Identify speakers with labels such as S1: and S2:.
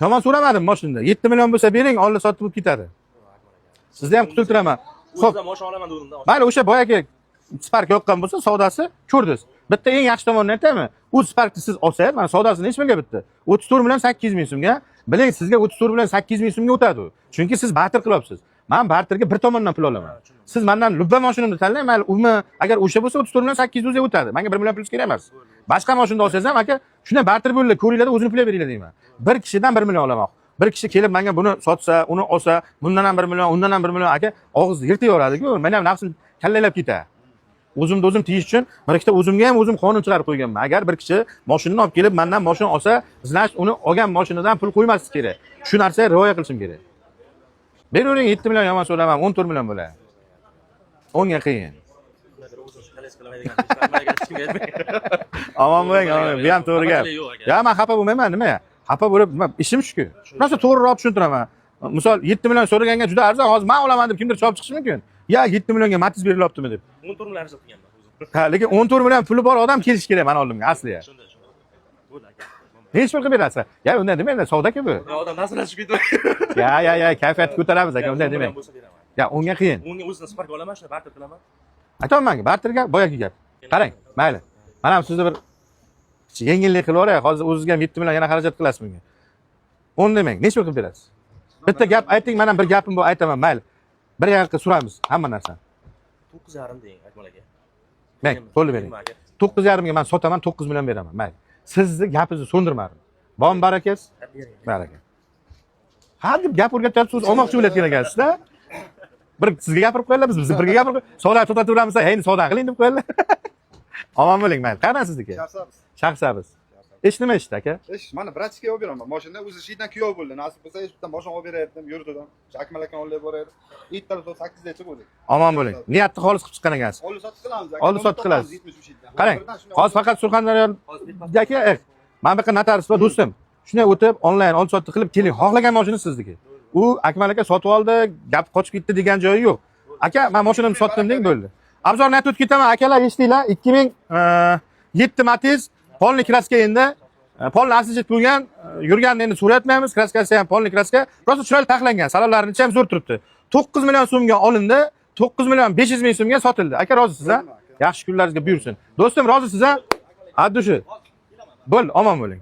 S1: Yomon so'ramadim mashinada. 7 million bo'lsa bering, oldi sotdi bo'lib ketadi. Sizni ham qutultiraman. Xo'p,
S2: O'zimdan moshin olaman degandim.
S1: Mayli, o'sha boyagi Spark yoqqan bo'lsa, savdosi ko'rdingiz. Bitta eng yaxshi tomonini aytaymi? U Sparkni siz olsangiz, mana savdosi necha mingga bitdi? 34 million 800 ming so'mga. Biling, sizga 34 million 800 ming so'mga o'tadi u. Chunki siz barter qilyapsiz. Men barterga bir tomondan pul olaman. Siz mendan любой mashinamni tanlang, mayli, umi agar o'sha bo'lsa 34 million 800 o'ziga o'tadi. Menga 1 million pul kerak emas. Boshqa mashinada olsangiz ham aka, shunday barter bo'ldi, ko'ringlarda o'zini pulga beringlar deyman. Bir kishidan 1 million olaman. Bir kishi kelib menga buni sotsa, uni olsa, bundan ham 1 million, undan ham 1 million aka, og'iz yirtaveradi-ku. Men ham nafsim kallaylab ketadi. O'zimni o'zim tiyish uchun bir ikkita o'zimga ham o'zim qonun chiqarib qo'yganman. Agar bir kishi mashinani olib kelib mendan mashina olsa, значит, uni olgan mashinadan pul qo'ymaslik kerak. Shu narsaga rioya qilishim kerak. Beravering 7 million yomon so'ramam, 14 million bo'ladi. 10 ga qiyin.
S2: O'zim xalos qilamaydigan hech kimga aytmang.
S1: Omon bo'ling, omon bo'ling. Bu ham to'g'ri gap.
S2: Yo'q aka.
S1: Ya men xafa bo'lmayman, nima? Xafa bo'lib, nima ishim shuku. Rosa to'g'riroq tushuntiraman. Misol 7 million so'raganga juda arzon, hozir men olaman deb kimdir chopib chiqishi mumkin. Ya 7 millionga Matiz berilyaptimi deb.
S2: 14 million harakat qilganman o'zim.
S1: Ha, lekin 14 million puli bor odam kelishi kerak mani oldimga asliga.
S2: Shunday, shunday. Bo'ldi aka.
S1: Nechi pul qilib berasiz? Ya unday demang, savdo-ku bu.
S2: Ya odam nafslashib ketdi.
S1: Ya, kayfiyatni ko'taramiz aka, unday
S2: 10
S1: demang.
S2: million bo'lsa beraman.
S1: Ya unga qiyin.
S2: Unga o'zidan Spark olaman, shuni barter qilaman.
S1: Aytyapman, barterga boyagi gap. Qarang, mayli. Mana ham sizni bir yengillik qilib yuboray. Hozir o'zizga ham 7 million yana xarajat qilasiz bunga. 10 demang, nechi pul qilib berasiz? Bitta gap ayting, mana bir gapim bor, aytaman, mayli. Bir yoqqa suramiz hamma narsani.
S2: 9,5 deng, Akmal aka.
S1: Mang, qo'lni bering.
S2: Aka.
S1: 9,5 ga men sotaman, 9 million beraman, mayli. Sizni gapingizni so'ndirmadim. Bormi barakasi?
S2: Bering.
S1: Baraka. Ha deb gap o'rgatyapsiz, o'zi olmoqchi bo'layotgan ekansizda. Bir sizga gapirib qo'yadilar, biz birga gapirib savdoga to'xtatib, hey, endi savdo qiling deb qo'yadilar. Omon bo'ling, mayli. Qayerdan sizniki?
S3: Shaxsabız.
S1: Shaxsabız. Ish nima ishda aka?
S3: Ish, mana братишка olib beraman. Mashina o'zi shiydan kuyov bo'ldi. Nasib bo'lsa, bitta mashina olib berayotdim, yurdim. Shu Akmal akam olib boraydi. Ertalab soat 8 gacha bo'ldik.
S1: Omon bo'ling. Niyatni xolis qilib chiqqan ekansiz.
S3: Oldi sotdi qilamiz.
S1: Oldi sotdi qilasiz.
S3: 73 yildan.
S1: Qarang,
S3: Birdan shunday
S1: hozir faqat Surxondaryodagi mana bu yoqqa notarius bor do'stim. Shunday o'tib, onlayn oldi sotdi qilib keling. Xohlagan mashina sizniki. U Akmal aka sotib oldi, gap qochib ketdi degan joyi yo'q. Aka, men mashinamni sotdim deng bo'ldi. Обзор ni aytib o'tib ketaman, akalar eshitinglar, 2007 Matiz, полный краска endi. Полный asijit bo'lgan, yurganini endi so'rayotmaymiz, краска si ham полный краска. Rosa chiroyli taxlangan, salonlarini ichi ham zo'r turibdi. 9 million so'mga olindi, 9 million 500 ming so'mga sotildi. Aka rozisiz a? Yaxshi kunlaringizga buyursin. Do'stim rozisiz a? От души. Bo'ldi, omon bo'ling.